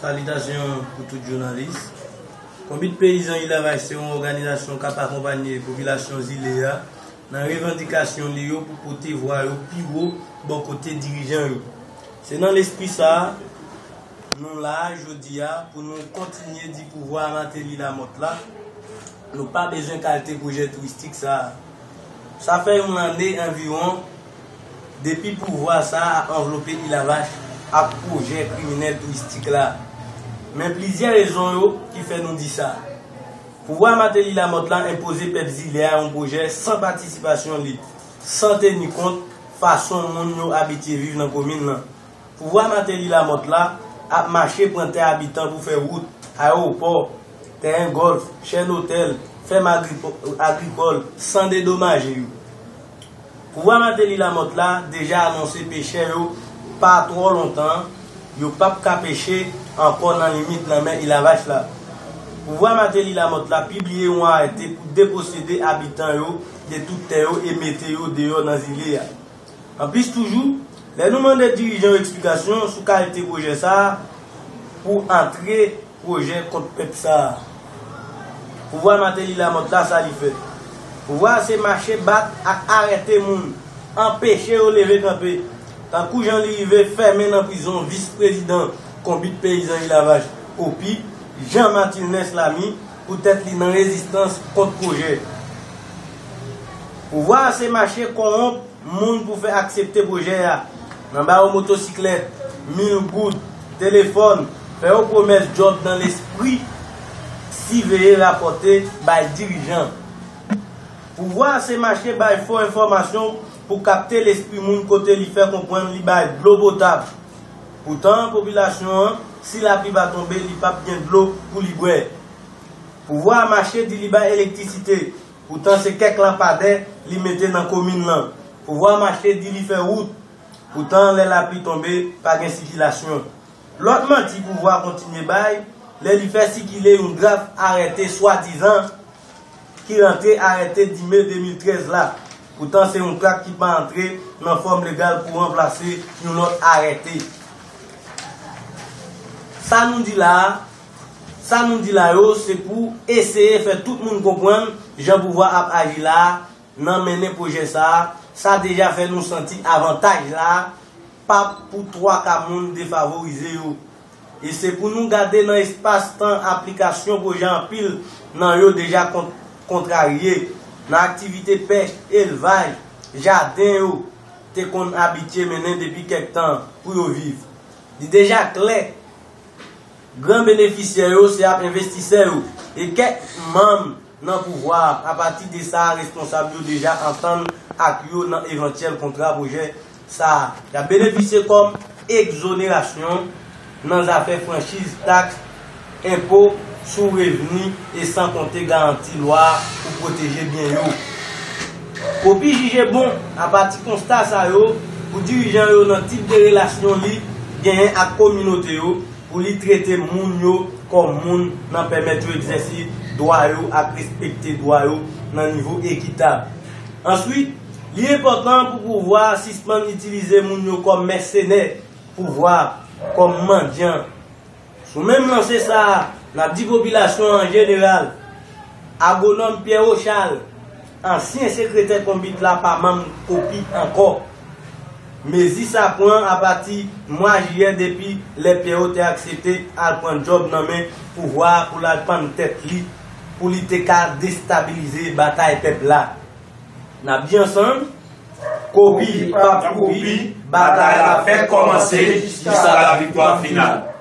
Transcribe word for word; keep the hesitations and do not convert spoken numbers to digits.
Salitasyon pou tout jounalis. Konbit Peyizan Ilavaj se yon òganizasyon k ap akonpanye popilasyon zile a nan revandikasyon li yo pou pote vwa yo pi wo bò kote dirijan yo. Se nan lespri sa a, nou la a jodi a pou nou kontinye di pouvwa Martelly Lamothe la, nou pa bezwen kalite pwojè touristik sa a. Sa fè yon lanne anviwon depi pouvwa sa a anvlope Ilavaj ak pwojè kriminèl touristik la. Men plizyè rezon yo ki fè nou di sa. Pouvwa Martelly Lamothe la enpoze pèp zile a yon pwojè san patisipasyon li, san teni kont fason moun yo abitye viv nan komin nan. Pouvwa Martelly Lamothe la ap mache pran tè abitan pou fè wout, ayewopò, tèren gòlf, chèn otèl, fèm agripo-, agrikòl san dedomaje yo. Pouvwa Martelly Lamothe la deja anonse pechè yo pa twò lontan yo p ap ka peche ankò nan limit lanmè Ilavaj la. Pouvwa Martelly Lamothe la pibliye yon arete pou deposede abitan yo de tout tè yo e mete yo deyò nan zile a. Anplis toujou, lè nou mande dirijan yo eksplikasyon sou kalite pwojè sa a, pou antre pwojè kont pèp sa a. Pouvwa Martelly Lamothe la, sa li fè? Pouvwa a se mache bat ak arete moun, anpeche yo leve kanpe. Tankou jan li rive fèmen nan prizon vis prezidan Konbit Peyizan Ilavaj, Kopi, Jean Martilnès Lamy, poutèt li nan rezistans kont pwojè. Pouvwa a se mache kòwonp moun pou fè aksepte pwojè a, nan ba yo motosiklèt, mil goud, telefòn, fè yo pwomès djòb nan lespri siveye rapòte bay dirijan. Pouvwa a se mache bay fo enfòmasyon pou kapte lespri moun kote li fè konprann li bay dlo potab. Poutan, popilasyon an, si lapli pa tonbe, li p ap gen dlo pou li bwè. Pouvwa a mache di li bay elektrisite, poutan se kèk lanpadè li mete nan komin lan. Pouvwa a mache di li fè wout, poutan lè lapli tonbe, pa gen sikilasyon. Lòt manti pouvwa a kontinye bay, lè li fè sikile yon draf arete swadizan ki rantre arete di me de mil trèz la. Poutan se yon trak ki pa antre nan fòm legal pou ranplase yon lòt arete. Sa nou di la a, sa nou di la yo, se pou eseye fè tout moun konprann jan pouvwa ap aji la a nan mennen pwojè sa a, sa deja fè nou santi avantaj la a p ap pou twa ka moun defavorize yo. E se pou nou gade nan espas tan aplikasyon pwojè anpil nan yo deja kont-, kontrarye, nan aktivite pèch, elvaj, jaden yo te konn abitye mennen depi kèk tan pou yo viv. Li deja klè, gran benefisyè yo se ap envestisè yo e kèk manm nan pouvwa a. Apati de sa, responsab yo deja antann ak yo nan evantyèl kontra pwojè sa a. Y ap benefisye kòm egzonerasyon nan zafè franchiz, taks, enpo sou revni e san konte garanti lwa a pou pwoteje byen yo. Kopi jije bon, apati konsta sa yo, pou dirijan yo nan tip de relasyon li genyen ak kominote yo, pou li trete moun yo kòm moun nan pèmèt yo egzèse dwa yo ak respekte dwa yo nan nivo ekitab. Answit, li enpòtan pou pouvwa a sispann itilize moun yo kòm mèsenè pouvwa a, kòm mandyan. Sou menm lanse sa a, n ap di popilasyon an an jeneral, Agwonòm Pierre Rochal, ansyen sekretè Konbit la, pa manm Kopi ankò. Mezi sa pran apati mwa jiyè depi lè Pierrot te aksepte al pran djòb nan men pouvwa a pou l al pann tèt li, pou li te ka destabilize batay pèp la. N ap di ansanm, Kopi p ap koupi, batay la fèk kòmanse jiska laviktwa final.